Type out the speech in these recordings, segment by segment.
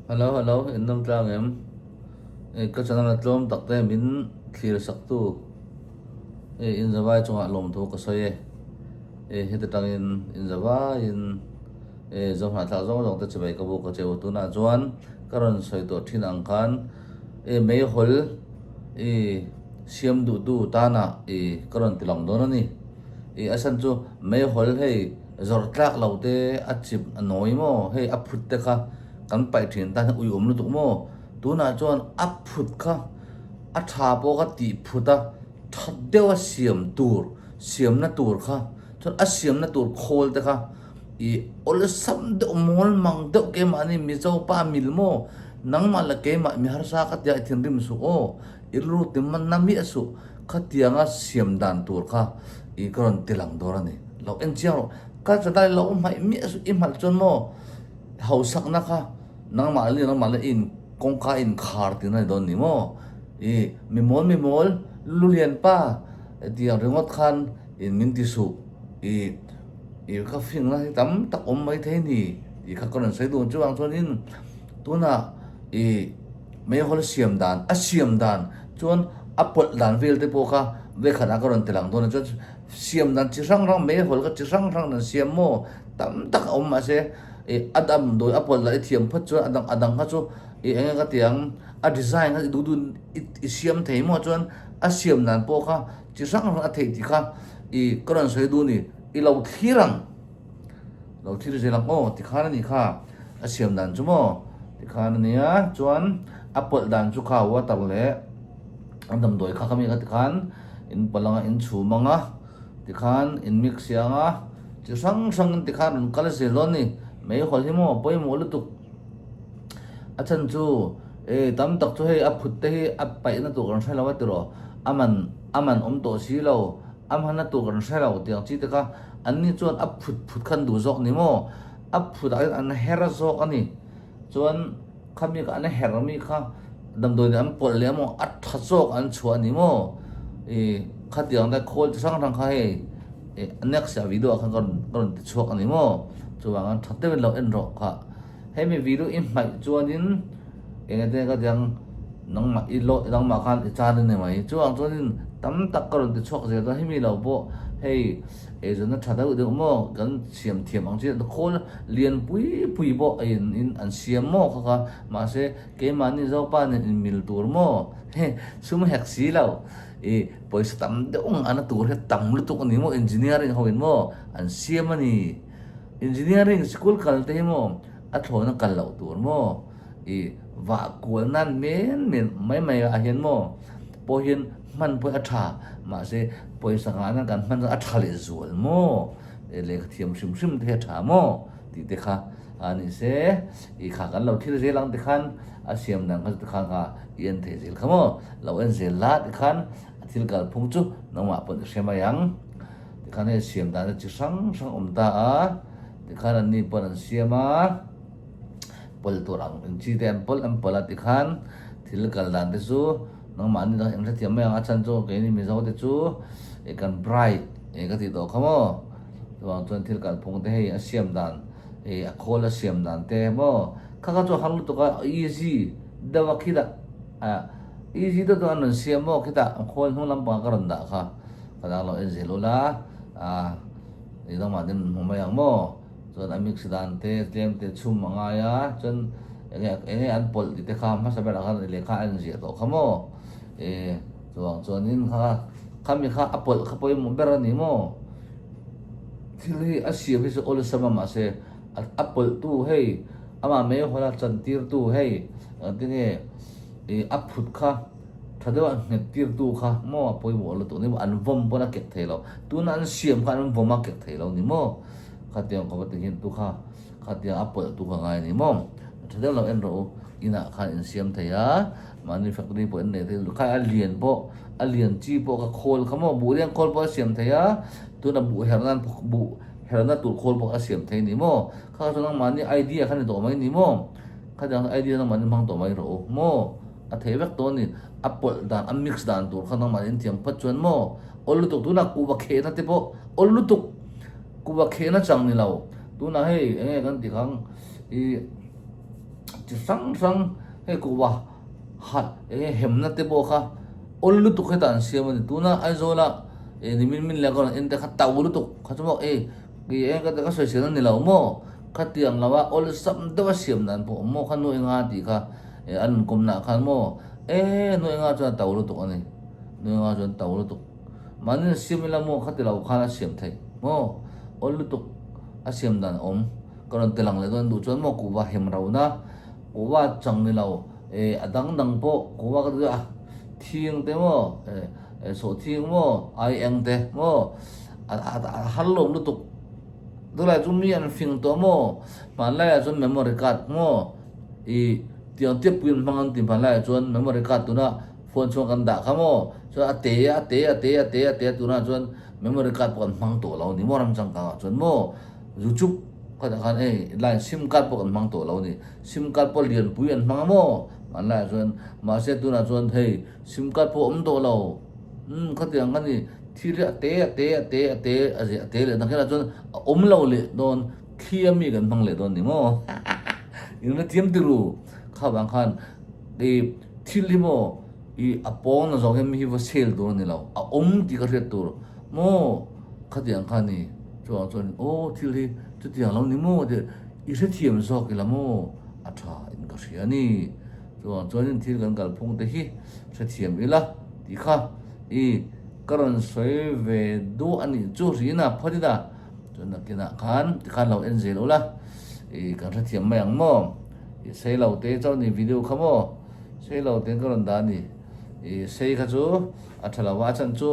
Hello hello in dam tlang em? Ka channel a tlawm tak te min thlir sak tu in zavai chungah lawmthu ka sawi e, heti tangin in zavaiin zohnahthlak zawng zawng te chibai ka buk a che u tunah chuan ka rawn sawi tawh thin ang khan meihawl siam duh tu tanah ka rawn ti lang dawn a ni. Ih a chhan chu meihawl hei zawrh tlak lo te a chip a nawi maw hei a phut te kha kan paih thin tan hian uiawm lutuk maw tunah chuan a phut kha a tha pawh kha tih phut a that deuh a siam tur siamna tur kha chuan a siamna tur khawl te kha ih awlsam deuh mawl mang deuh keimahni Mizo pa mil maw nangmah leh keimah mi harsa ka tia i thinrim suh aw i rilru ti man na miah suh. Khatianga siam dan tur kha i ka rawn ti lang dawn a ni. Lo en chiang rawh. Ka chadai lo hmaih miah suh i hmalh chuan maw hausakna kha nangmah leh nangmah leh in kawngka in khar tihna a ni dawn ni maw? I mi mawl mi mawl lu lian pa hetiang ringawt khan in min ti suh i i ka fingna hi tam tak awm mai thei ni tih kha ka rawn sawi duh chuvang chuanin tunah i Meihawl siam dan, a siam dan chuan a pawlh dan vel te pawh kha vekhat ah ka rawn ti lang dawn a chuan siam dan chi hrang hrang meihawl kha chi hrang hrang an siam maw tam tak a awm mahse ih a damdawi a pawlh dan i thiam phawt chuan a dang a dang kha chu ih eng nge ka ti ang a design kha i duh duh i siam thei maw chuan a siam dan pawh kha chi hrang hrang a theih tih kha ih ka rawn sawi duh a ni i lo thlir ang. Lo thil zel ang aw tikhan a nih kha a siam dan chu maw tikhan a nia chuan a pawlh dan chu kha water leh a damdawi kha ka mi kha tikhan in pawlh anga in chhum anga tikhan in mix siang a chi hrang hrang in tikhan rawn kal zel dawn a ni meihawl hi maw pawimawh lutuk a chhan chu eh tam tak chu hei a phut te hi a paihna tur kan hre lo a tiraw a man a man awm tawh si lo. A hmanna tur kan hre lo tiang chi te kha anni chuan a phut phut khan duh zawk ni maw? A phut ah hian an her zawk a ni. Chuan khami kha an her mi kha damdawi nen an pawlh leh emaw a tha zawk an chhuah a ni maw? Ih khatiang te khawl chi hrang hrang kha hei ih next ah video ah khan ka rawn ka rawn ti chhuak a ni maw? Chuvang an tha deuhin lo en rawh kha. Hemi video i hmaih chuanin eng ete ka tiang nangmah i lawh nangmah khan i chan a ni mai. Chuvang chuanin tam tak ka rawn ti chhuak zel a, hemi lo pawh hei eizawnna tha deuh deuh maw kan siam thiam ang chi khawl lian pui pui pawh a in in an siam maw kha kha mahse keimahni Zopa nen inmil tur maw he sum hek si lo i pawisa tam deuh ang ana tur hi tam lutuk a ni maw engineering ho in maw an siam a ni. Engineering sikul kal te hi maw a thlawna kal loh tur maw i vah kual nan men men mai mai ah hian maw pawh hian hman pawh a tha mahse pawisa ngah nan kan hman chuan a tha leh zual maw lehkha thiam hrim hrim te hi a tha maw tih te kha a ni se i kha kan lo thil zel ang tikhan a siam dan kha chu tikhan kha i en thei zel kha maw lo en zel la tikhan a thil kalphung chu nangmah pawh i hre mai ang. Tikhan hei siam dan chi hrang hrang awm ta a, tikhan an ni pawn an siam a, pawlh tur ang eng chi te an pawlh an pawlh a tikhan thil kal dan te chu nangmah ni dang eng hrethiam mai ang a chhan chu keini Mizo te chu ih kan bright ih ka tih tawh kha maw chuvang chuan thil kalphung te hei a siam dan ih a khawl a siam dan te maw kha kha chu a har lutuk a easy deuh a khitah ah easy deuh deuh an rawn siam maw khitah khawl hnung lampangah ka rawn dah kha. Ka dang lo en zel ula a i dangmah din hmu mai ang maw chuan a mix dan te tlem te chhum a ngai a chuan enge enge an pawlh tih te kha hmasa berah khan lehkha a en ziah tawh kha maw e chuvang chuanin kha khami kha a pawlh kha pawimawh ber a ni maw thil hi a siam hi chu awlsam a mahse a pawlh tu hei amah mai hawla chan tir tu hei engtin nge ih a phut kha. Tha deuh a nghet tirtu kha maw a pawimawh lutuk ni maw an vawm pawn a kek thei lo tuna an siam kha an vawm a kek thei lo ni maw khatiang khawpa ti hian tu kha khatiang a pawlh tu kha ngai ni maw tha deuh lo en rawh u inah khan in siam thei a mahni factory pawh in nei thei kha a lian pawh a lian chi pawh kha khawl kha maw buh lian khawl pawh a siam thei a tuna buh herh nan buh herhna tur khawl pawh a siam thei ni maw kha kha chu nangmahni idea kha ni tawh mai ni maw khatiang idea nangmahni hmang tawh mai rawh u maw. A thei vek tawh a ni. A pawlh dan, a mix dan tur kha nangmah in thiam phawt chuan maw awl lutuk tunah kuhva khehna te pawh awl lutuk kuhva khehna chang ni lo. Tunah hei eng nge kan tih khang i chi hrang hrang hei kuhva hat eng nge hemna te pawh kha awl lutuk hetah an siam a ni. Tuna Aizawla eh nimin min leh ka rawn en te kha tau lutuk kha chu maw eh ih eng ka ka sawi siam a ni lo maw khatiang lova awlsam deuha siam dan pawh awm maw kha nu enga tih kha eh an rawn kawmnaah khan maw eh nu enga chuan a tau lutuk a ni nu enga chuan tau lutuk. Mahni siam ila maw kha ti lo khan a siam theih maw? Awl lutuk a siam dan a awm. Ka rawn ti lang leh dawn duh chuan maw kuhva hem rona, kuhva chang ni lo eh a dang dang pawh kuhva ka ti a thing te maw eh sawhthing maw ai eng te maw a a har lawm lutuk. Tunlai chu mi an fing tawh maw? Hmanlaiah chuan memory card maw ih tiang tiap puiin hmang an ti hmanlaiah chuan memory card tuna Phone chhung kan dah kha maw? Chuan a te a te a te a te a te a tunah chuan memory card pawh kan hmang tawh lo a ni maw ram changkangah chuan maw? Zuchup khatah khan hei line sim card pawh kan hmang tawh lo a ni. Sim card pawh lianpui an hmang a maw? Hmanlaiah chuan mahse tunah chuan hei sim card pawh a awm tawh lo. Umm khatiang kha ni thil hi a te a te a te a te a zeh a te leh nakhinah chuan a awm lo leh dawn thli a mi kan hmang leh dawn a ni maw? Inla thiam tiru kha vang khan i Thil hi maw i a pawng na zawng hian mi hi va sel tur a ni lo, a awm tih ka hriat tur maw khatiang kha a ni. Chuvang chuan aw thil hi chutiang lo ni maw tih i hrethiam zawk ila maw a tha in ka hria a ni. Chuvang chuanin thil kan kalphung te hi hrethiam ila tih kha i ka rawn sawi ve duh a nih chu hrihna phawt ila chuan nakinah khan tikhan lo en zel ula i kan hrethiam mai ang maw. I sei lo te chauh ni video kha maw sei lo te ka rawn dah a ni i sei kha chu a tha lo va a chhan chu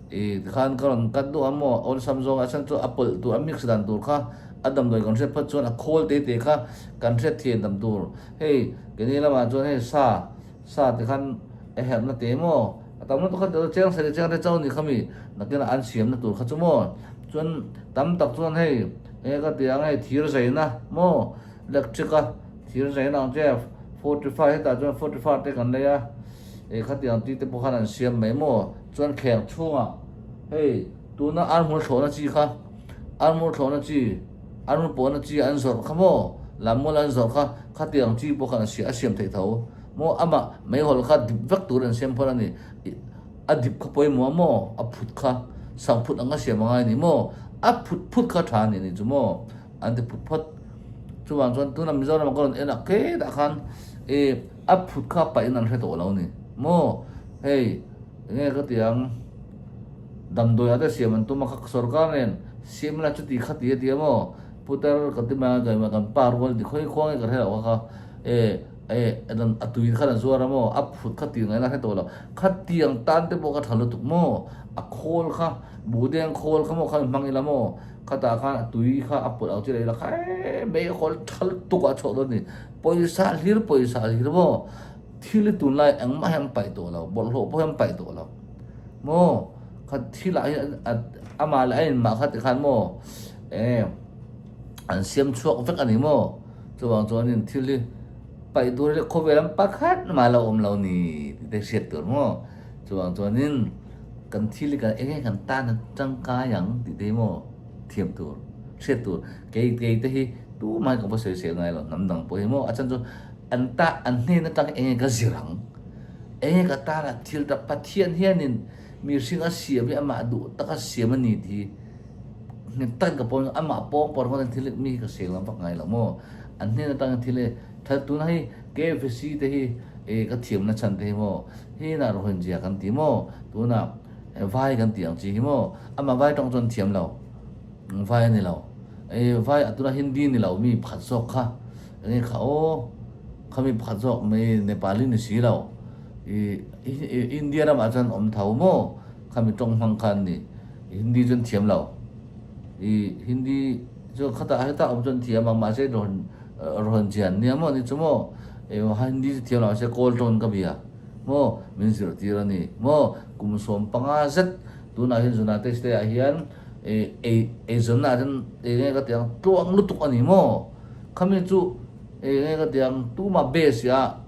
i tikhan ka rawn cut duh a maw awlsam zawng a chhan chu a pawlh tur a mix dan tur kha a damdawi kan hriat phawt chuan a khawl te te kha kan hriat thian dam tur hei keini lamah chuan hei sa sa tikhan a herhna te maw a tam lutuk kha cheng sei cheng te chauh ni kha mi nakinah an siamna tur kha chu maw chuan tam tak chuan hei enge ka tih ang hei thir zaina maw. Electric a thir zain ang che 45 hetah chuan 45 te kan lei a eh khatiang ti te pawh khan an siam mai maw chuan thleng chhungah hei tuna arhmul thlawhna chi kha arhmul thlawhna chi arhmul pawhna chi an zawrh kha maw lammual an zawrh kha khatiang chi pawh khan an siam a siam theih tho maw amah meihawl kha dip vek tur an siam phawt a ni a dip kha pawimawh a maw a phut kha sang phut ang a siam angai a ni maw a phut phut kha tha a ni anih chu maw. An ti phut phawt. Chuvang chuan tuna Mizoram ka rawn en a ketah khan e a phut kha paih in an hre tawh lo ni maw? Hei enge ka ti ang damdawi ah te siam an tum a kha sorkar nen siam ila chuti kha ti a ti a maw? Putar ka ti mai a kan pa rual ti khawi khuang nge ka hre loh kha kha e e a tui khan a zuar a maw? A phut kha tih ngaihna hre tawh lo. Khatiang tan te pawh ka tha lutuk maw? A khawl kha buhdeng khawl kha maw khan hmang ila maw? Khatah khan a tui kha a pawlh ang chi leh ila kha e mei a kawl tha lutuk a chhuah dawn a ni. Pawisa hlir pawisa hlir maw thil hi tunlai engmah hi an paih tawh lo bawlhhlawh pawh hi an paih tawh lo maw kha thil ah hian amah leh a inmah kha tikhan maw e an siam chhuak vek a ni maw chuvang chuanin thil hi paih tur hi khawvel an pakhat mah lo awm lo ni tih te hriat tur maw chuvang chuanin. Kan thil hi kan enge kan tan a tangkai ang tih te hi maw thiam tur, hriat tur. Kei kei te hi tumah hi ka va sawi sel ngai lo hnam dang pawh hi maw a chhan chu an ta an hnen atang enge ka zir ang, enge ka tan a thil ta Pathian hianin mihring a siam hi amah duh taka siam a ni tih hi nghet takin ka pawm amah pawng pawh ringawt hian thil mi hi ka sel ngam vak ngai lo maw. An hnen atang thil hi tuna hi KFC te hi ka thiamna chhan te hi maw. Hinah Rohingya kan ti maw? Tunah vai kan tih ang chi hi maw? Amah vai tawng chuan thiam lo. Vai a ni lo. E vai a tunah Hindi ni lo mi pakhat zawk kha. Enge kha aw kha mi pakhat zawk mai Nepali ni si lo. I India ramah chuan awm tho maw? Kha mi tawng hmang khan ni. Hindi chuan thiam lo. I Hindi chu khatah hetah awm chuan thiam ang mahse Rohingya an nia maw ni chu maw? Hindi chu thiam lo mahse kawl tawng ka bia maw min zirtir a ni maw kum 15 zet tunah hian United States ah hian ei eizawnna ah hian eng nge ka ti ang tluang lutuk a ni maw khami chu eng nge ka ti ang tuma base ah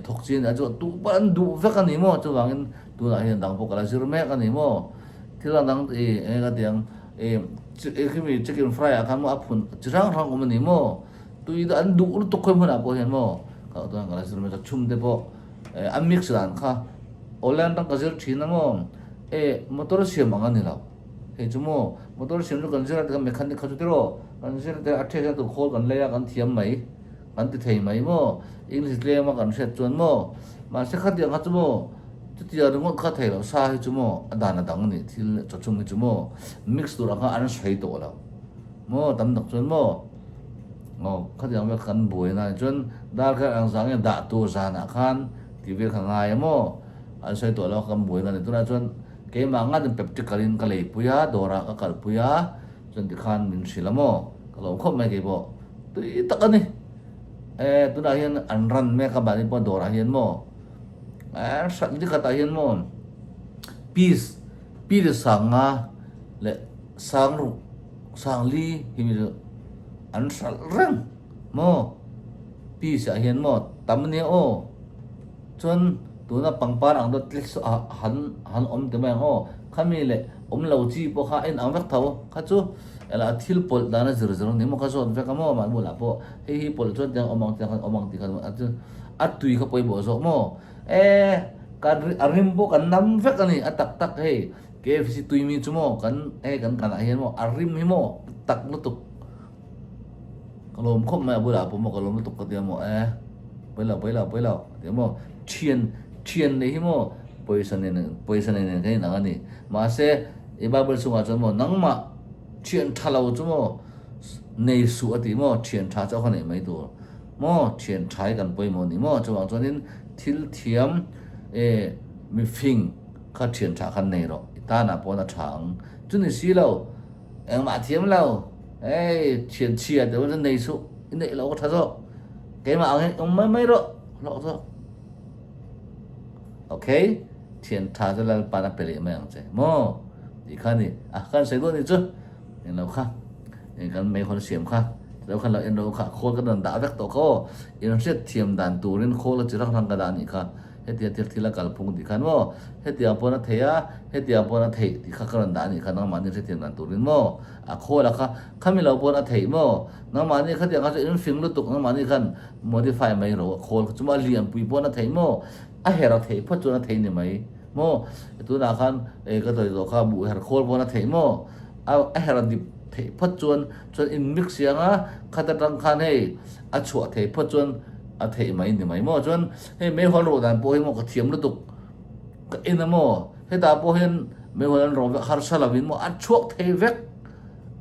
thawk chi a ni a chu tupawh an duh vek a ni maw chuvangin tunah hian dang pawh ka la zir mek a ni maw thil dang dang eng nge ka ti ang khimi chicken fry ah khan maw a phun chi hrang hrang awm a ni maw. Tui an duh lutuk khawi hmunah pawh hian maw ka chuan ka la zir mai a chhum te pawh a mix dan kha online atang ka zir thin a maw e motor siam ang a ni lo hei chu maw motor siam chu kan zir a tikhan mechanic kha chu tiraw kan zir te a then hian tur khawl kan lei a kan thiam mai kan ti thei mai maw english tlem a kan hriat chuan maw mahse khatiang kha chu maw chutia ringawt kha thei loh sa hi chu maw a dan a dang a ni thil chawchhum hi chu maw mix tur ang kha an sawi tawh lo maw tam tak chuan maw. Aw khatiang vel kan buai na chuan darkar ang zang nge dah tur zanah khan tih vel kha ngai a maw? An sawi tawh lo a kan buai na ni. Tunah chuan keimah ngat in practical in ka leipui a, dawrah ka kalpui a, chuan tikhan min hrilh a maw? Ka lawm khawp mai keipawh. Tui tak a ni. E tunah hian an run mek a mahni pawh dawrah hian maw? E hran nikhatah hian maw piece piece sanga leh sang ruk Sangli hi mi chu an hralh reng maw piece ah hian maw tam ania aw chuan tuna pangpar ang dawt tlek saw ah han han awm ti mai ang aw khami leh awm lo chi pawh kha a inang vek tho kha chu ela thil pawlh dan a zir zir ni maw ka zawt vek a maw mahni bulah pawh hei hi pawlh chuan tiang awm ang tiang khan awm ang tih khan a chu a tui kha pawimawh zawk maw e kan a rim pawh kan nam vek a ni a tak tak hei. KFC tui mi chu maw kan hei kan kanah hian maw a rim hi maw tak lutuk ka lawm khawp mai a bulah pawh maw ka lawm lutuk ka tia maw e pawi lo pawi lo pawi lo a tia maw thian thian nei hi maw pawisa nen pawisa nei nen kan inang a ni mahse i bible chhungah chuan maw nangmah thian tha lo chu maw nei suh a tih maw thian tha chauh kha neih mai tur maw thian tha hi kan pawimawh a ni maw chuvang chuanin thil thiam e mifing Kha thian tha khan nei rawh, i tanah pawn a tha ang. Chu ni si lo, engmah a thiam lo. Hei, thian chhia deuh chu nei suh, i neih loh ka tha zawk. Keimah ang hian awm mai mai rawh, hlawh zawk. Ok, thian tha chu Lalpan a pe leh mai ang che maw? Tih kha ni, a kan sawi duh a nih chu. Englo kha, eng kan meihawl siam kha, chutah khan lo en rawh kha, khawl kan rawn dah vek tawh kha aw. Inhriat thiam dan turin khawl a chi hrang hrang ka dah a nih kha. Hetiang thil thil a kalphung tih khan maw? Hetiang pawn a thei a, hetiang pawn a theih tih kha ka rawn dah a nih kha nangmahni hrethiam dan turin maw? A khawl a kha, khami lo pawn a theih maw? Nangmahni khatiang kha chu in fing lutuk nangmahni khan modify mai ro a khawl kha chu maw a lianpui pawn a theih maw? A her a theih phawt chuan a thei ni mai maw? Tunah khan e ka sawi zawh kha buh her khawl pawn a theih maw? A her a dip theih phawt chuan chuan in mix siang a, khat atang khan hei a chhuah theih phawt chuan a theih mai ni mai maw? Chuan Hei meihawl rawh dan pawh hi maw ka thiam lutuk ka en a maw hetah pawh hian meihawl an rawh vek harsa lovin maw a chhuak thei vek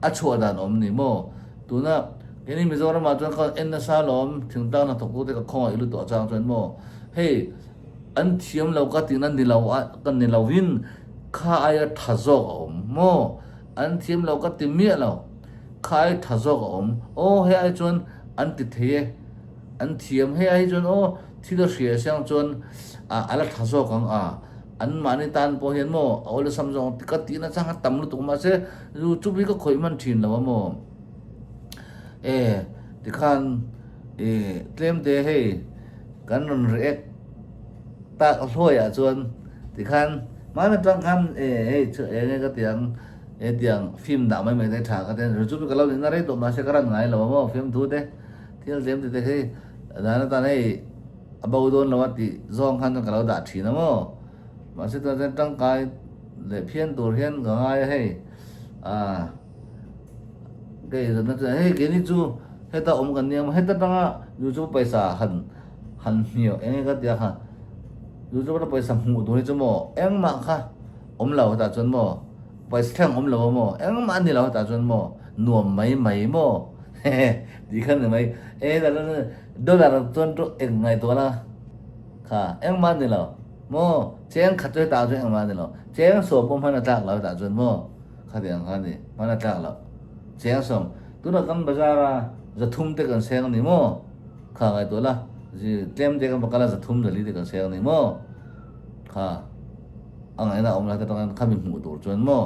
a chhuah dan awm ni maw tuna keini Mizoram ah chuan ka en nasa alawm thingtlang hnathawk tu te ka khawngaih lutuk a chang chuan maw hei an thiam lo ka tihna ni lo a ka ni lovin kha aia tha zawk a awm maw an thiam lo ka ti miah lo kha aia tha zawk a awm aw hei ai chuan an ti thei e. An thiam hei ai chuan aw thil a hria siang chuan a la tha zawk ang a, an mahni tan pawh hian maw a awlsam zawk ang ka tihna chang a tam lutuk mahse youtube hi ka khawih hman thin lo a maw e tikhan e tlem te hei kan rawn react tak hluaiah chuan tikhan hmana tang khan e hei chu eng nge ka ti ang hetiang film dah mai mai te tha ka ti a youtube hi ka lo nihna rei tawh mahse ka ran ngai lo a maw fiamthu te. Thil tlem tite khi dan atan hei a bo dawn lo a tih zawng khan chuan ka lo dah thin a maw. Mahse tunah chuan tangkai leh phian tur hian ka ngai a hei ah ka inzawmna chuan hei keini chu heta awm kan nia maw heta tanga youtube pawisa han han hmiau eng nge ka tia kha youtube atanga pawisa hmuh tur hi chu maw engmah kha awm lo hetah chuan maw pawisa thleng awm lo a maw engmah a ni lo hetah chuan maw nuam mai mai maw. Tih khan ni mai. E dollar chuan chu eng ngaihtuah la kha engmah ni lo maw cheng khat chu hetah chuan engmah ni lo cheng sawm pawh hman a tlak lo hetah chuan maw khatiang kha ni hman a tlak lo cheng sawm tunah kan bazar a zathum te kan seng a ni maw kha ngaihtuah la tlem te kan va kal a zathum zali te kan seng a ni maw kha a ngaihna a awm lai te atang khan khami hmuh tur chuan maw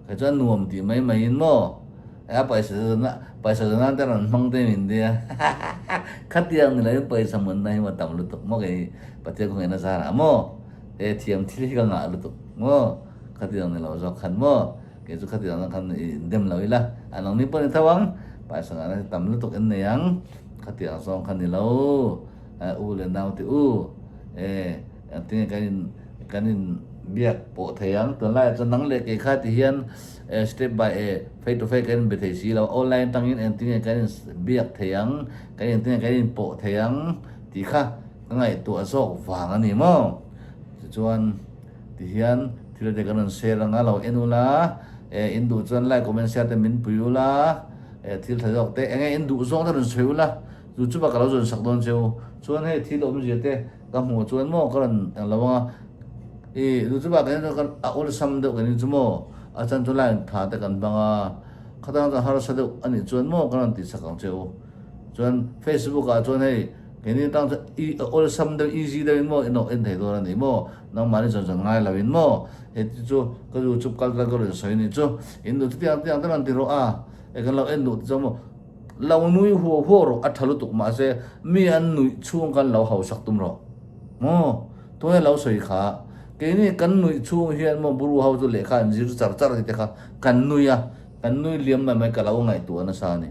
kei chuan nuam tih mai maiin maw. A pawisa zana pawisa zana te rawn hmang te min tia khatiang ni loin pawisa hmunna hi maw tam lutuk maw kei Pathian khaw ngaihna zarah maw he thiam thil hi ka ngah lutuk maw khatiang ni lo zawk khan maw kei chu khatiang zawk khan i dem lo ila a nangni pawh ni tho ang pawisa ngahna hi tam lutuk in nei ang. Khatiang zawng kha ni lo, u leh nau te u, e, engtin nge kan in kan in biak pawh thei ang, tunlaiah chuan nang leh kei kha ti hian step by e face to face kan in be thei si lo, online atangin engtin nge kan in biak thei ang, kan engtin nge kan in pawh thei ang tih kha ka ngaihtuah zawk vang a ni maw? Tichuan ti hian thil te kan rawn share anga lo en ula, e in duh chuan like comment share te min pui ula. Eh thil tha zawk te enge in duh zawng te rawn sawi ula chu chu bak ka lo zawn sak dawn cheu chuan hei thil awmzia te ka hmuh chuan maw ka rawn eng lo anga i chu chu bak kan kan a awlsam deuh kan in chu maw a chan chu line tha te kan hmang a khatang chuan harsa deuh a nih chuan maw ka rawn tih sak ang cheu chuan facebook ah chuan hei keini tang chuan i awlsam deuh easy deuh in maw in en thei dawn a ni maw nangmahni zawn zawn ngai lo in maw heti chu ka youtube kal tlang ka rawn sawi a nih chu in duh chu tiang tiang te rawn ti rawh a. E kan lo en duh ti chuan maw lo nui huau huau rawh a tha lutuk mahse mi an nuih chhung khan lo hausak tum rawh maw tunge lo sawi kha keini kan nuih chhung hian maw buru ho chu lehkha an zir char char tih te kha kan nui a kan nui liam mai mai ka lo ngaihtuah nasa a ni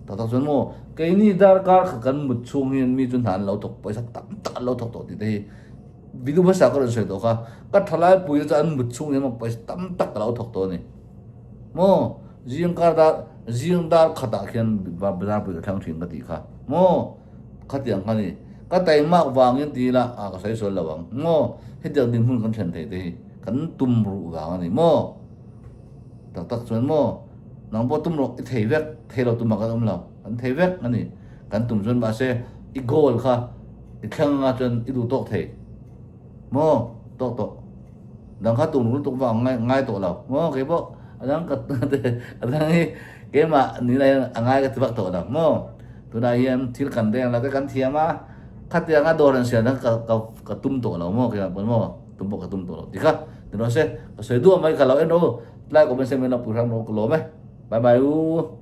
tak tak chuan maw keini darkar kha kan mut chhung hian mi chu hna an lo thawk pawisa tam tak an lo thawk tawh tih te hi video hmasa ka rawn sawi tawh kha ka thalai pui te chu an mut chhung hian maw pawisa tam tak ka lo thawk tawh a ni. Maw zing kar dar zing dar khatah khian bazar pui ka thlang thin ka tih kha maw khatiang kha ni ka taimak vangin ti ila ah ka sawi sual lo ang maw hetiang dinhmun kan thlen thei te hi kan tum ruh vang a ni maw tak tak chuan maw nang pawh tum rawh i thei vek thei lo tumah kan awm lo kan thei vek a ni kan tum chuan mahse i goal kha i thleng anga chuan i duh tawk thei maw tawk tawh. Dang kha tum lutuk vang ngai ngai tawh lo maw kei pawh a dang ka a dang hi keimah ni lai a ngai ka ti vak tawh lo maw tunah hian thil kan reng lo te kan thiam a khatiang a dawr an siam kha ka ka ka tum tawh lo maw keimah pawn maw tum pawh ka tum tawh lo ti kha ti rawh se ka sawi duah mai ka lo en rawh u like comment share min lo pui hrang rawh ka lawm e bye bye u.